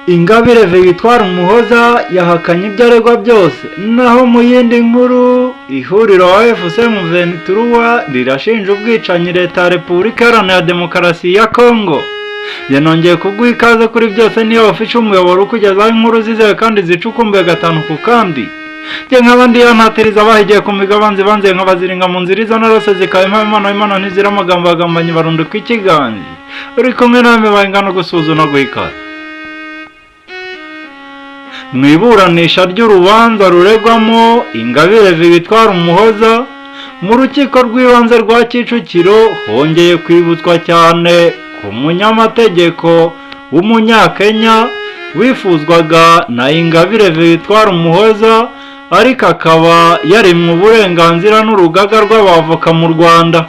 Ingabire Victoire Umuhoza yahakanye ibyo aregwa byose. Naho mu yindi nkuru, ihuriro AFC M23 rirashinja ubwicanyi leta ya Repubulika Iharanira Demokarasi ya Kongo. Yanongeye kuguha ikaze kuri byose niyo official, umuyoboro ukugezaho inkuru zizewe kandi zicukumbuye gatanu ku kandi. Njye nk'abandi yantatiriza bahigiye ku migabanzi banze nkabaziringa mu nzira izo narose zikaba impamo. Imana imana ntizira amagambo, agambanyi barunduka ikiganji. Uri kumwe namwe bayingana gusuhuza no guha ikaze. Mu iburanisha ry'urubanza ruregwamo Ingabire Victoire Umuhoza mu rukiko rw'ibanze rwa Kicukiro, hongeye kwibutswa cyane ku munyamategeko w'Umunyakenya wifuzwaga na Ingabire Victoire Umuhoza, ariko akaba yarimwe uburenganzira n'urugaga rw'abavoka mu Rwanda.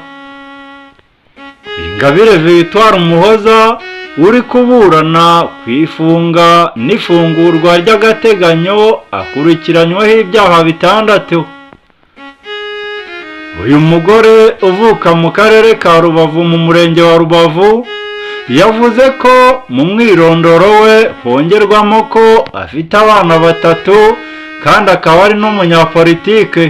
Ingabire Victoire Umuhoza uri kuburana ku ifunga n'ifungurwa ry'agateganyo akurikiranyweho ibyaha bitandatu. Uyu mugore uvuka mu karere ka Rubavu, mu murenge wa Rubavu, yavuze ko mu mwirondoro we hongerwamo ko afite abana batatu kandi akaba ari n'umunyapolitike.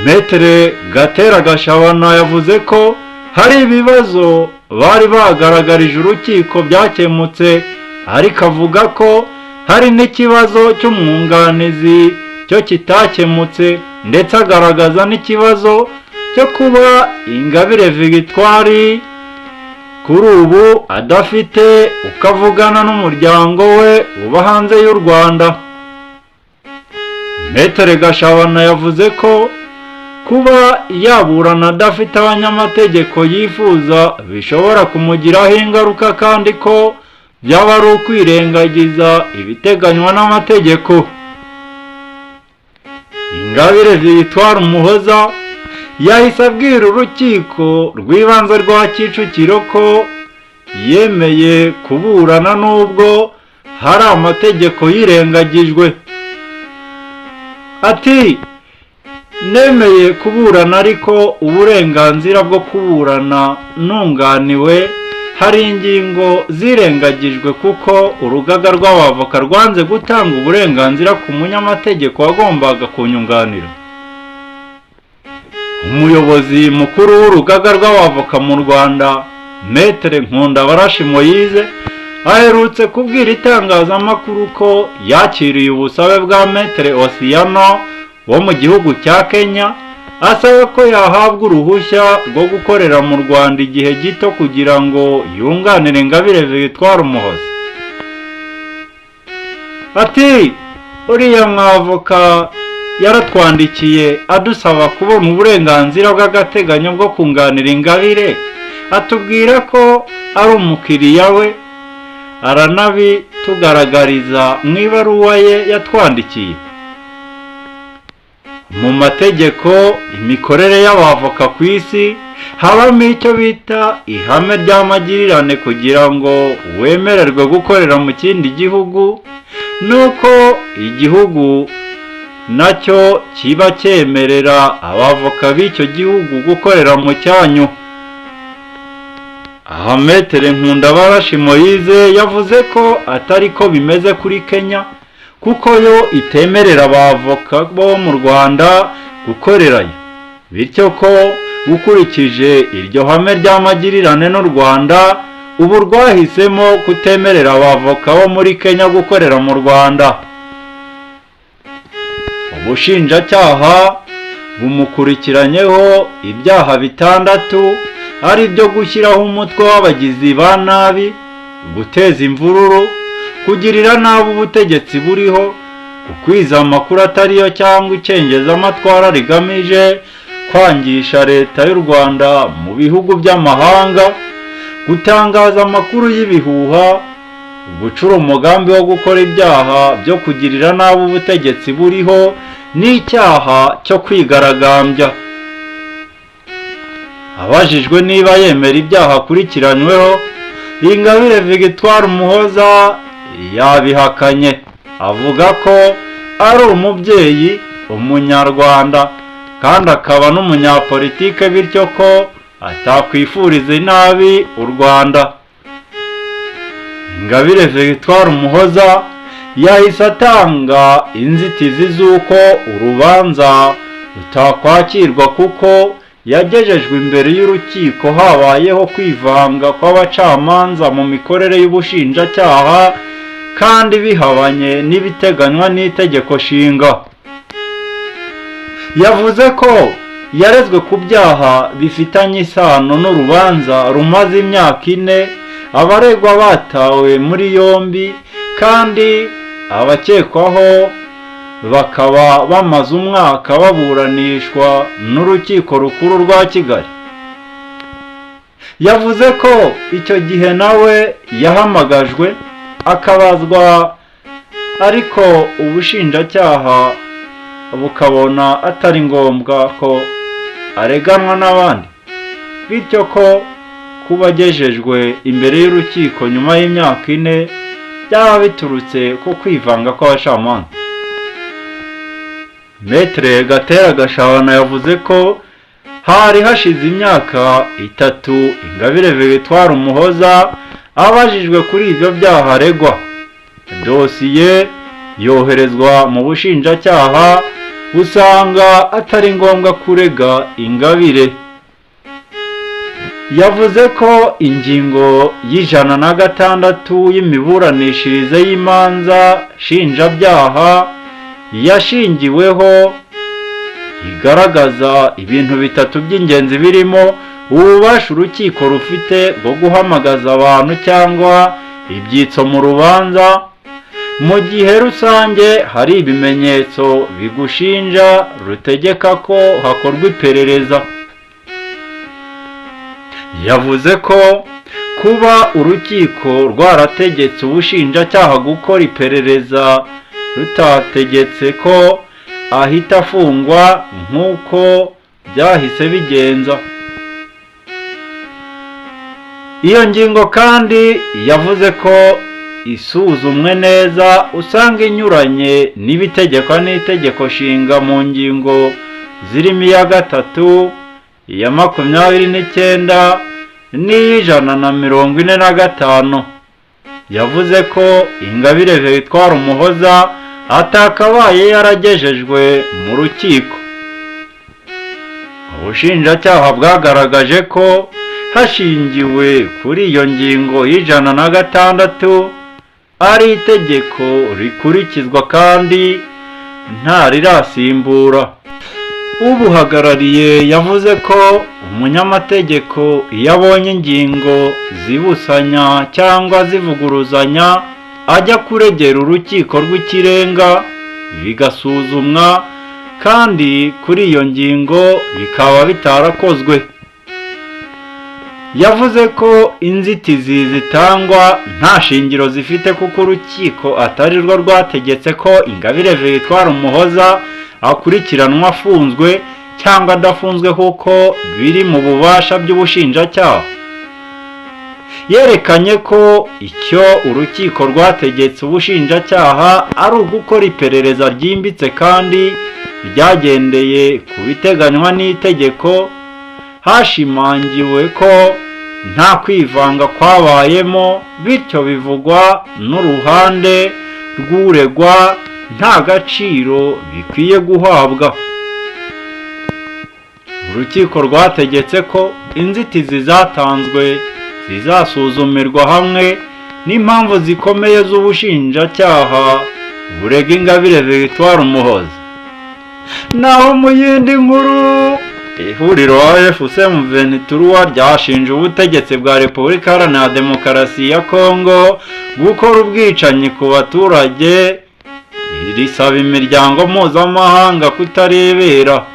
Maître Gatera Gashabana yavuze ko hari ibibazo bari bagaragarije urukiko byakemutse, ariko avuga ko hari n'ikibazo cy'umwunganizi cyo kitakemutse, ndetse agaragaza n'ikibazo cyo kuba Ingabire Victoire kuri ubu adafite uko avugana n'umuryango we uba hanze y'u Rwanda. Maître Gashabana yavuze ko kuba yaburana adafite abanyamategeko yifuza bishobora kumugiraho ingaruka, kandi ko byaba ari ukwirengagiza ibiteganywa n'amategeko. Ingabire Victoire Umuhoza yahise abwira urukiko rw'ibanze rwa Kicukiro ko yemeye kuburana nubwo hari amategeko yirengagijwe. Ati: "Nemeye kuburana, ariko uburenganzira bwo kuburana nunganiwe hari ingingo zirengagijwe, kuko urugaga rw'abavoka rwanze gutanga uburenganzira ku munyamategeko wagombaga kunyunganira." Umuyobozi mukuru w'urugaga rw'abavoka mu Rwanda, Maître Nkundabarashi Moïse, aherutse kubwira itangazamakuru ko yakiriye ubusabe bwa Maître Osiyano wo mu gihugu cya Kenya, asaba ko yahabwa uruhushya rwo gukorera mu Rwanda igihe gito kugira ngo yunganire Ingabire Victoire Umuhoza. Ati: "Uriya mwavoka yaratwandikiye adusaba kubona uburenganzira bw'agateganyo bwo kunganira Ingabire, atubwira ko ari umukiriya we, aranabitugaragariza mu ibaruwa ye yatwandikiye. Mu mategeko, imikorere y'abavoka ku isi, habamo icyo bita ihame ry'amagirirane. Kugira ngo wemererwe gukorera mu kindi gihugu, nuko igihugu nacyo kiba cyemerera abavoka b'icyo gihugu gukorera mu cyanyu." Aha Maître Nkundabarashi Moïse yavuze ko atari ko bimeze kuri Kenya, kuko yo itemerera abavoka bo mu Rwanda gukorerayo, bityo ko ukurikije iryo hame ry'amagirirane n'u Rwanda ubu rwahisemo kutemerera abavoka bo muri Kenya gukorera mu Rwanda. Ubushinjacyaha bumukurikiranyeho ibyaha bitandatu, ari byo gushyiraho umutwe w'abagizi ba nabi, guteza imvururu, kugirira nabi ubutegetsi buriho, gukwiza amakuru atariyo cyangwa icengezamatwara rigamije kwangisha leta y'u Rwanda mu bihugu by'amahanga, gutangaza amakuru y'ibihuha, gucura umugambi wo gukora ibyaha byo kugirira nabi ubutegetsi buriho n'icyaha cyo kwigaragambya. Abajijwe niba yemera ibyaha akurikiranyweho, Ingabire Victoire Umuhoza yabihakanye, avuga ko ari umubyeyi, Umunyarwanda kandi akaba n'umunyapolitike, bityo ko atakwifuriza inabi u Rwanda. Ingabire Victoire Umuhoza yahise atanga inzitizi z'uko urubanza rutakwakirwa kuko yagejejwe imbere y'urukiko habayeho kwivanga kw'abacamanza mu mikorere y'ubushinjacyaha kandi bihabanye n'ibiteganywa n'itegeko nshinga. Yavuze ko yarezwe ku byaha bifitanye isano n'urubanza rumaze imyaka 4, abaregwa batawe muri yombi kandi abakekwaho bakaba bamaze umwaka baburanishwa n'Urukiko Rukuru rwa Kigali. Yavuze ko icyo gihe nawe yahamagajwe akabazwa, ariko ubushinjacyaha bukabona atari ngombwa ko areganwa n'abandi, bityo ko kuba agejejwe imbere y'urukiko nyuma y'imyaka 4 byaba biturutse ku kwivanga kw'abacamanza. Maître Gatera Gashabana yavuze ko hari hashize imyaka 3 Ingabire Victoire Umuhoza abajijwe kuri ibyo byaha aregwa, dosiye yoherezwa mu bushinjacyaha busanga atari ngombwa kurega Ingabire. Yavuze ko ingingo y'106 y'imiburanishirize y'imanza nshinjabyaha yashingiweho igaragaza ibintu bitatu by'ingenzi birimo ububasha urukiko rufite bwo guhamagaza abantu cyangwa ibyitso mu rubanza mu gihe rusange hari ibimenyetso bigushinja rutegeka ko hakorwa iperereza. Yavuze ko kuba urukiko rwarategetse ubushinjacyaha gukora iperereza rutategetse ko ahita afungwa nk'uko byahise bigenza. Iyo ngingo kandi yavuze ko isuzumwe neza usanga inyuranye n'ibitegekwa n'itegeko nshinga mu ngingo zirimo iya 3, iya 29 n'iy'145. Yavuze ko Ingabire Victoire Umuhoza atakabaye yaragejejwe mu rukiko. Ubushinjacyaha bwagaragaje ko hashingiwe kuri iyo ngingo y'106 ari itegeko rikurikizwa kandi nta rirasimbura. Ubuhagarariye yavuze ko umunyamategeko iyo abonye ingingo zibusanya cyangwa zivuguruzanya ajya kuregera Urukiko rw'Ikirenga bigasuzumwa, kandi kuri iyo ngingo bikaba bitarakozwe. Yavuze ko inzitizi zitangwa nta shingiro zifite kuko urukiko atari rwo rwategetse ko Ingabire Victoire Umuhoza akurikiranwa afunzwe cyangwa adafunzwe, kuko biri mu bubasha by'ubushinjacyaha. Yerekanye ko icyo urukiko rwategetse ubushinjacyaha ari ugukora iperereza ryimbitse kandi ryagendeye ku biteganywa n'itegeko. Hashimangiwe ko nta kwivanga kwabayemo, bityo bivugwa n'uruhande rw'uregwa nta gaciro bikwiye guhabwa. Urukiko rwategetse ko inzitizi zatanzwe zizasuzumirwa hamwe n'impamvu zikomeye z'ubushinjacyaha burega Ingabire Victoire Umuhoza. Naho mu yindi nkuru, ihuriro AFC M23 ryashinje ubutegetsi bwa Repubulika Iharanira Demokarasi ya Kongo gukora ubwicanyi ku baturage, risaba imiryango mpuzamahanga kutarebera.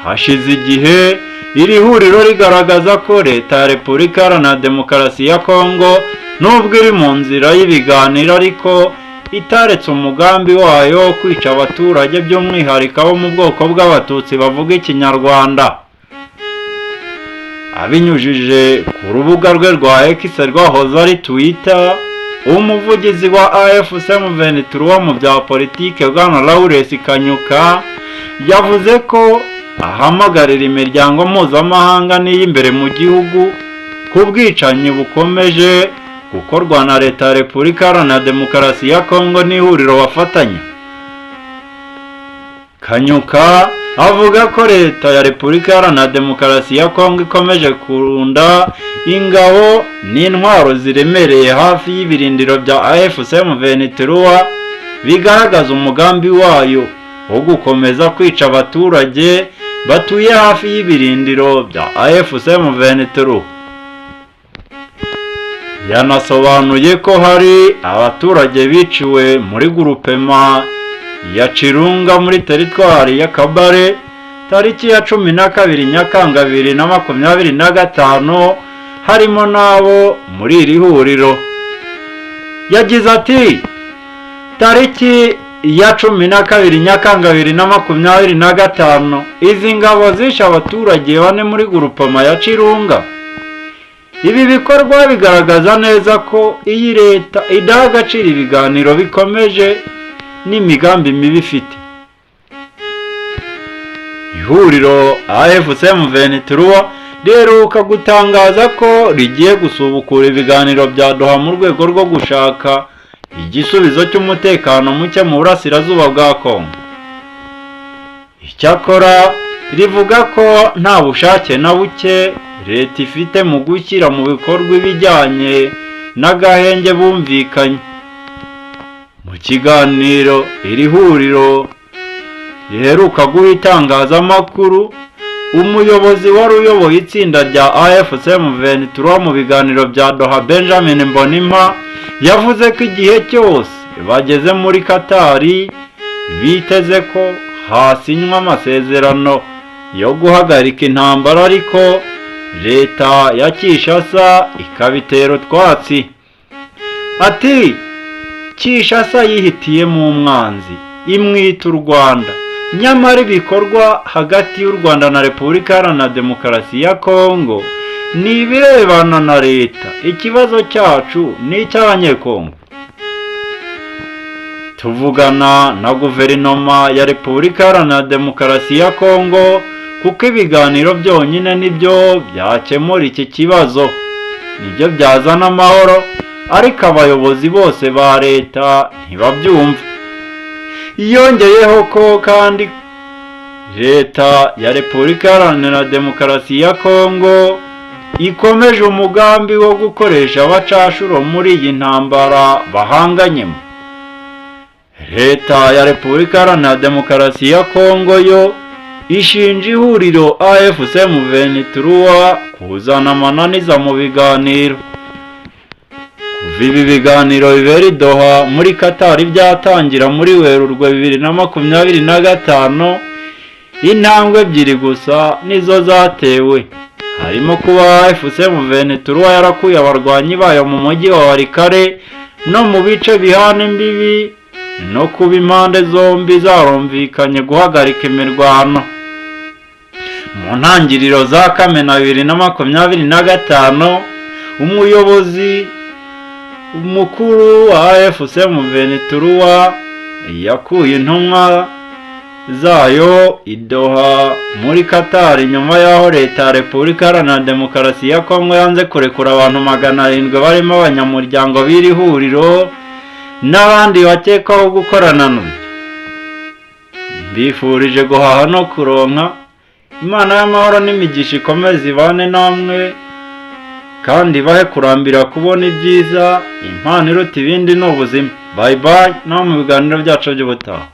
Hashize igihe iri huriro rigaragaza ko leta ya Repubulika Iharanira Demokarasi ya Kongo, nubwo iri mu nzira y'ibiganiro, ariko itaretse umugambi wayo wo kwica abaturage, by'umwihariko abo mu bwoko bw'Abatutsi bavuga Ikinyarwanda. Abinyujije ku rubuga rwe rwa X rwahoze ari Twitter, umuvugizi wa AFC M23 mu bya politike, bwana Lawrence Kanyuka, yavuze ko ahamagarira imiryango mpuzamahanga n'iy'imbere mu gihugu ku bwicanyi bukomeje gukorwa na Leta ya Repubulika Iharanira Demokarasi ya Kongo n'ihuriro bafatanya. Kanyuka avuga ko Leta ya Repubulika Iharanira Demokarasi ya Kongo ikomeje kurunda ingabo n'intwaro ziremereye hafi y'ibirindiro bya AFC M23, bigaragaza umugambi wayo wo gukomeza kwica abaturage batuye hafi y'ibirindiro bya AFC M23. Yanasobanuye ko hari abaturage biciwe muri groupement ya Cirunga muri teritwari ya Kabare tariki ya 12 Nyakanga 2025, harimo n'abo muri iri huriro. Yagize ati: "Tariki ya 12 Nyakanga 2025, izi ngabo zishe abaturage bane muri groupement ya Cirunga. Ibi bikorwa bigaragaza neza ko iyi leta idaha agaciro ibiganiro bikomeje n'imigambi mibi ifite." Ihuriro AFC M23 riheruka gutangaza ko rigiye gusubukura ibiganiro bya Doha mu rwego rwo gushaka igisubizo cy'umutekano muke mu burasirazuba bwa Kongo. Icyakora rivuga ko nta bushake na buke leta ifite mu gushyira mu bikorwa ibijyanye n'agahenge bumvikanye. Mu kiganiro iri huriro riheruka guha itangazamakuru, umuyobozi wari uyoboye itsinda rya AFC M23 mu biganiro bya Doha, Benjamin Mbonimpa, yavuze ko igihe cyose bageze muri Katari biteze ko hasinywa amasezerano yo guhagarika intambara, ariko leta ya Kinshasa ikabitera utwatsi. Ati: "Kinshasa yihitiyemo umwanzi, imwita u Rwanda, nyamara ibikorwa hagati y'u Rwanda na Repubulika Iharanira Demokarasi ya Kongo ni ibirebana na leta. Ikibazo cyacu ni icy'Abanyekongo. Tuvugana na guverinoma ya Repubulika Iharanira Demokarasi ya Kongo kuko ibiganiro byonyine nibyo byakemura iki kibazo, nibyo byazana amahoro, ariko abayobozi bose ba leta ntibabyumva." Yongeyeho ko kandi leta ya Repubulika Iharanira Demokarasi ya Kongo ikomeje umugambi wo gukoresha abacashuro muri iyi ntambara bahanganyemo. Leta ya Repubulika Iharanira Demokarasi ya Kongo yo ishinja ihuriro AFC M23 kuzana amananiza mu biganiro. Kuva ibi biganiro bibera i Doha muri Katari byatangira muri Werurwe 2025, intambwe ebyiri gusa nizo zatewe, harimo kuba AFC M23 yarakuye abarwanyi bayo mu mujyi wa Walikale no mu bice bihana imbibi, no kuba impande zombi zarumvikanye guhagarika imirwano. Mu ntangiriro za Kamena 2025, umuyobozi mukuru wa AFC M23 yakuye intumwa zayo i Doha muri Katari nyuma y'aho leta ya Repubulika Iharanira Demokarasi ya Kongo yanze kurekura abantu 700 barimo abanyamuryango b'iri huriro n'abandi bakekwaho gukorana naryo. Mbifurije guhaha no kuronka. Imana y'amahoro n'imigisha ikomeze ibane namwe kandi ibahe kurambira kubona ibyiza. Impano iruta ibindi ni ubuzima. Bye bye, no mu biganiro byacu by'ubutaha.